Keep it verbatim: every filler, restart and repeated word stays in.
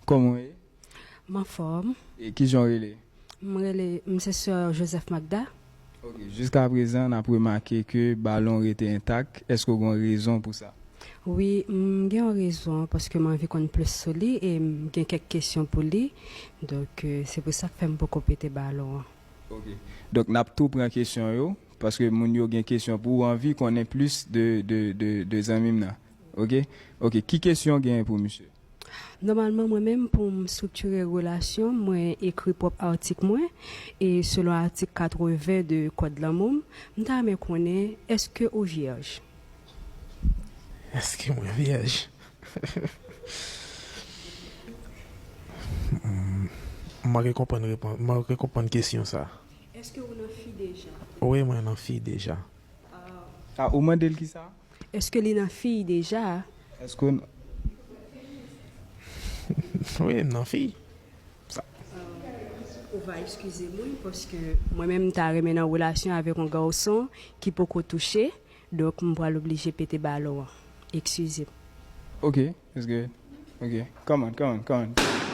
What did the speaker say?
Kòman w ye? M anfòm. E kijan w rele? M rele, m se sè Joseph Magda. Ok, jiska prezan, n ap remake ke balon rete entak. Èske w gen yon rezon pou sa? Wi, m gen yon rezon paske m anvi konn plis sou li e m gen kèk kesyon pou li. Donk, euh, se pou sa k fè m poko pete balon an. Ok. Donk, n ap tou pran kesyon yo, paske moun yo gen kesyon pou ou, anvi konnen plis de, de, de, de zanmi m nan. Ok? Ok, ki kesyon w genyen pou misye? Nòmalman, mwen menm, pou m estriktire relasyon, mwen ekri pwòp atik mwen, e selon atik katreven de Kòd Lanmou m, m ta renmen konnen, èske ou vyèj? Èske mwen vyèj? Hmm, m manke konprann repons, m manke konprann kesyon sa. Èske ou nan fi deja? Wi, mwen nan fi deja. Ah, ou mande l kisa? Èske li nan fi deja? Èske w... Wi, m nan fi. Ou va eskize mwen, paske mwen menm, m ta renmen nan relasyon avèk yon gason ki poko touche, donk m pral oblije pete balon an. Eskize m. Ok, it's good. Ok, come on, come on, come on.